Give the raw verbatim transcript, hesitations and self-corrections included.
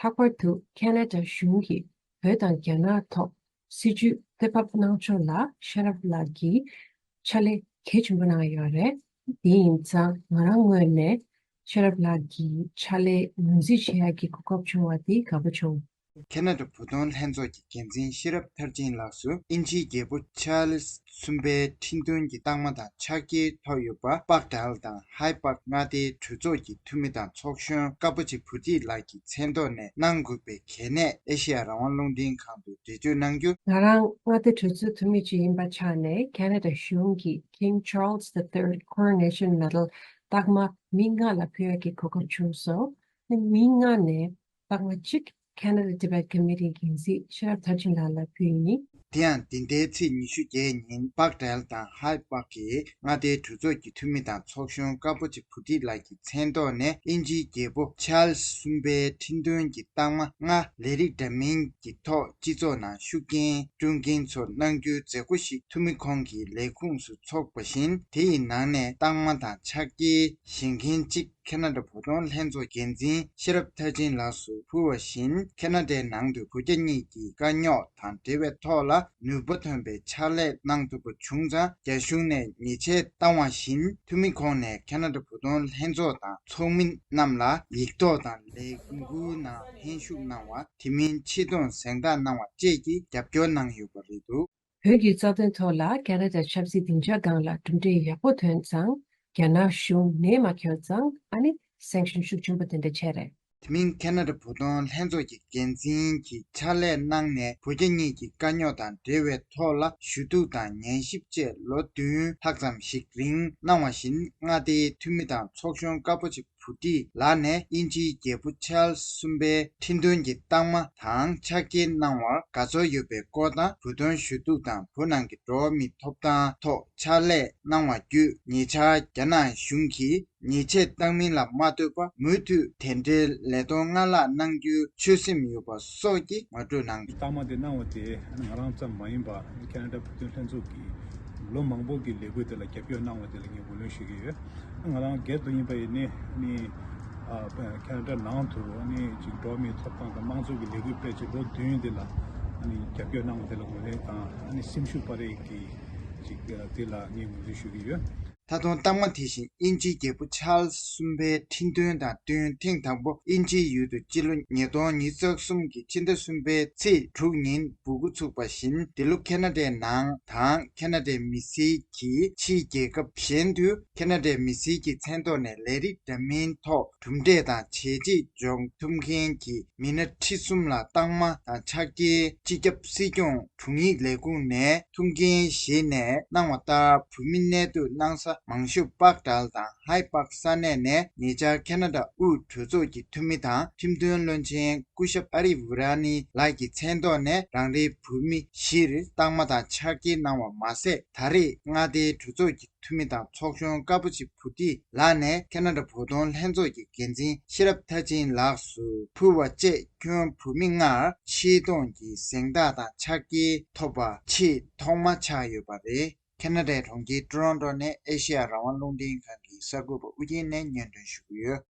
ལྷག་པར་དུ་ཁེ་ན་ཌ་གཞུང་གིས་བོད་དང་རྒྱ་ནག་ཐོག་སྲིད་ཇུས་གཏན་འབེབས་གནང་ཕྱོགས་ལ་ཤེས་རབ་ལགས་ཀྱིས་ཕྱག་ལས་གལ་ཆེན་པོ་གནང་ཡོད་རེད། དེ་ཡིན་ཙང་ང་རང་ངོས་ནས་ཤེས་རབ་ལགས་ཀྱི་ཕྱག་ལས་ངོས་འཛིན་བྱེད་ཡག་གི་གོ་སྐབས་བྱུང་བ་དེ་དགའ་པོ་བྱུང་། ཁེ་ན་ཌ་བོད་དོན་ལྷན་ཚོགས་ཀྱི་འགན་འཛིན་ཤེས་རབ་མཐར་ཕྱིན་ལགས་སུ་དབྱིན་ཇིའི་རྒྱལ་པོ་ཆཱལ་སི་གསུམ་པའི་ཁྲི་འདོན་གྱི་རྟགས་མ་དང་ཕྱག་འཁྱེར་ཐོབ་ཡོད་པ་པག་ཌལ་དང་ཧའི་པག་མངའ་སྡེའི་གྲོས་ཚོགས་ཀྱི་འཐུས་མི་དང་ཚོགས་གཞོན་ཀ་པོ་ཆེ་བུ་ཏི་ལགས་ཀྱི་མཚན་ཐོག་ནས་གནང་དགོས་པའི་གལ་གནད་ཨེ་ཤེ་ཡ་རང་དབང་རླུང་འཕྲིན་ཁང་དུ་འགྲེལ་བརྗོད་གནང་རྒྱུ། ང་རང་མངའ་སྡེ་གྲོས་ཚོགས་འཐུས་མི་ཅིག་ཡིན་པ་ཆ་ནས་ཁེ་ན་ཌ་གཞུང་གིས་King Charles the Third Coronation Medal རྟགས་མ་མི་ལྔ་ལ་ཕུལ་ཡག་གི་གོ་སྐབས་བྱུང་སོང་། མི་ལྔ་ནས་རྟགས་མ་གཅིག་Canada Tibet Committee འགན་འཛིན་ཤེས་རབ་མཐར་ཕྱིན་ལགས་ལ་ཕུལ་ཡིན། དེ་ཡང་འདི་ཟླའི་ཚེས་ཉི་ཤུ་བརྒྱད་ཉིན་པག་ཌལ་དང་ཧའི་པག་གིས་མངའ་སྡེའི་གྲོས་ཚོགས་ཀྱི་འཐུས་མི་དང་ཚོགས་གཞོན་ཀ་པོ་ཆེ་བུ་ཏི་ལགས་ཀྱི་མཚན་ཐོག་ནས་དབྱིན་ཇིའི་རྒྱལ་པོ་ཆཱལ་སི་གསུམ་པའི་ཁྲི་འདོན་གྱི་རྟགས་མ་ལྔ་ལས་རིགས་འདྲ་མིན་གྱི་ཐོག་སྤྱི་ཚོགས་ནང་ཤུགས་རྐྱེན་སྐྲུན་མཁན་ཚོར་གནང་རྒྱུའི་མཛད་སྒོ་ཞིག་འཐུས་མི་ཁོང་གི་ལས་ཁུངས་སུ་འཚོགས་པ་བཞིན། དེ་ཡི་ནང་ནས་རྟགས་མ་དང་ཕྱག་འཁྱེར་བཞེས་མཁན་གཅིག་ཁེ་ན་ཌ་བོད་དོན་ལྷན་ཚོགས་འགན་འཛིན་ཤེས་རབ་མཐར་ཕྱིན་ལགས་སུ་ཕུལ་བ་བཞིན། ཁེ་ན་ཌའི་ནང་དུ་བོད་རྒྱ་གཉིས་ཀྱི་དཀའ་རྙོག་དང་འབྲེལ་བའི་ཐོག་ལ་ནུས་པ་ཐོན་པའི་ཕྱག་ལས་གནང་ཐུབ་པ་བྱུང་ཙང་། རྒྱ་གཞུང་ནས་ཉེས་ཆད་བཏང་བ་བཞིན། འཐུས་མི་ཁོང་ནས་ཁེ་ན་ཌ་བོད་དོན་ལྷན་ཚོགས་དང་ཚོགས་མི་རྣམས་ལ་ཡིག་ཐོག་དང་ལས་འགུལ་ནང་ལྷན་ཞུགས་གནང་བ། དེ་མིན་ཆེད་གཏོང་གཟེངས་རྟགས་གནང་བ་བཅས་ཀྱི་རྒྱབ་སྐྱོར་གནང་ཡོད་པ་རེད་འདུག། བོད་ཀྱི་རྩ་དོན་ཐོག་ལ་ཁེ་ན་ཌ་ཆབ་སྲིད་སྡིངས་ཆ་སྒང་ལ་གྲུབ་འབྲས་ཡག་པོ་ཐོན་ཙང་། རྒྱ་ནག་གཞུང་ནད་མ་འཁྱོལ་ཙང་ཨ་ནི་སེང་ཤིང་ཤུགས་ཆེན་པོ་དེ་འདྲ་བྱས་རེད། དེ་མིན་ཁེ་ན་ཌ་བོད་དོན་ལྷན་ཚོགས་ཀྱི་འགན་འཛིན་གྱིས་ཕྱག་ལས་གནང་ནས་བོད་རྒྱ་གཉིས་ཀྱི་དཀའ་རྙོག་དང་འབྲེལ་བའི་ཐོག་ལ་ཞུ་གཏུག་དང་ཉན་ཞིབ་བཅས་ལོ་བདུན་ལྷག་ཙམ་ཞིག་རིང་གནང་བ་བཞིན། མངའ་སྡེའི་འཐུས་མི་དང་ཚོགས་གཞོན་ཀ་པོ་ཆེ་བུ་ཊི་ལགས་ནས་དབྱིན་ཇིའི་རྒྱལ་པོ་ཆཱལ་སི་གསུམ་པའི་ཁྲི་འདོན་གྱི་རྟགས་མ་དང་ཕྱག་འཁྱེར་གནང་བར་དགའ་ཚོར་ཡོད་པའི་སྐོར་དང་། བོད་དོན་ཞུ་གཏུག་དང་བོད་ནང་གི་འགྲོ་བ་མིའི་ཐོབ་ཐང་ཐོག་ཕྱག་ལས་གནང་བ་བརྒྱུད་ཉེ་ཆར་རྒྱ་ནག་གཞུང་གིས་ཉེས་ཆད་བཏང་མིན་ལ་མ་ལྟོས་པར་མུ་མཐུད་དེ་འབྲེལ་ལས་དོན་སྔར་ལྷག་གནང་རྒྱུའི་ཆོད་སེམས་ཡོད་པ་སོགས་ཀྱི་ངོ་སྤྲོད་གནང་། རྟགས་མ་དེ་གནང་བ་དེ་ང་རང་ཙམ་མ་ཡིན་པར་ཁེ་ན་ཌ་བོད་དོན་ལྷན་ཚོགས་ཀྱིས་ལོ་མང་པོ་གི་ལས་འགུལ་དེ་ལ་རྒྱབ་སྐྱོར་གནང་བ་དེ་ལ་ངས་ངོས་ལེན་ཞུ་གི་ཡོད། ང་རང་སྒེར་དུ་ཡིན་པ་ཡིན་ནའི་ནི་ཨ་ཁེ་ན་ཌ་ནང་དུ་ནི་ཅིག་འགྲོ་བ་མིའི་ཐོབ་ཐང་དང་དམངས་གཙོ་གི་ལས་འགུལ་སྤེལ་ཆེད་ལོ་བདུན་དེ་ལ་ནི་རྒྱབ་སྐྱོར་གནང་བ་དེ་ལ་ངོས་ལེན་དང་ནི་སེམས་ཤུགས་སྤར་ཡག་གི་ཅིག་དེ་ལ་ངས་ངོས་འཛིན་ཞུ་གི་ཡོད། ད་དུང་རྟགས་མ་དེ་བཞིན་དབྱིན་ཇིའི་རྒྱལ་པོ་ཆཱལ་སི་གསུམ་པའི་ཁྲི་འདོན་དང་བསྟུན་ཐེངས་དང་པོ་དབྱིན་ཇིའི་ཡུལ་དུ་སྤྱི་ལོ་ཉིས་སྟོང་ཉི་ཤུ་རྩ་གསུམ་གྱི་ཕྱི་ཟླ་གསུམ་པའི་ཚེས་དྲུག་ཉིན་འབོད་འགོ་ཚུགས་པ་བཞིན། འདི་ལོ་ཁེ་ན་ཌའི་ནང་དང་ཁེ་ན་ཌའི་མི་སེར་གྱིས་ཕྱིའི་རྒྱལ་ཁབ་གཞན་དུ་ཁེ་ན་ཌའི་མི་སེར་གྱི་མཚན་ཐོག་ནས་ལས་རིགས་འདྲ་མིན་ཐོག་གྲུབ་འབྲས་དང་བྱས་རྗེས་འཇོག་ཐུབ་མཁན་གྱི་མི་སྣ་ཁྲི་གསུམ་ལ་རྟགས་མ་དང་ཕྱག་འཁྱེར་སྤྱི་ཁྱབ་སྲིད་སྐྱོང་དྲུང་ཡིག་ལས་ཁུངས་ནས་ཐུགས་འགན་བཞེས་ནས་གནང་བ་ལྟར། བོད་མི་གནས་སྡོད་གནང་ས་མང་ཤོས་པག་ཌལ་དང་ཧའེ་པག་ས་གནས་ནས་ཉེ་ཆར་ཁེ་ན་ཌ་དབུས་གྲོས་ཚོགས་ཀྱི་འཐུས་མི་དང་ཁྲིམས་དོན་བློན་ཆེན་སྐུ་ཞབས་ཨ་རི་ཝི་ར་ནི་ལགས་ཀྱི་མཚན་ཐོག་ནས་རང་རེའི་བོད་མི་བཞིར་རྟགས་མ་དང་ཕྱག་འཁྱེར་གནང་བ་མ་ཟད། ད་རེས་མངའ་སྡེའི་གྲོས་ཚོགས་ཀྱི་འཐུས་མི་དང་ཚོགས་གཞོན་ཀ་པོ་ཆེ་བུ་ཊི་ལགས་ནས་ཁེ་ན་ཌ་བོད་དོན་ལྷན་ཚོགས་ཀྱི་འགན་འཛིན་ཤེས་རབ་མཐར་ཕྱིན་ལགས་སུ་ཕུལ་བ་བཅས་ཁྱོན་བོད་མི་ལྔར་ཆེད་གཏོང་གི་གཟེངས་རྟགས་དང་ཕྱག་འཁྱེར་ཐོབ་པ་ཆེས་ཐོག་མ་ཆགས་ཡོད་པ་རེད། ཁེ་ན་ཌའི་གྲོང་ཁྱེར་ཊོ་རོན་ཊོ་ནས་ཨེ་ཤེ་ཡ་རང་དབང་རླུང་འཕྲིན་ཁང་གི་གསར་འགོད་པ་ཨུ་རྒྱན་ནས་སྙན་སྒྲོན་ཞུ་གི་ཡོད།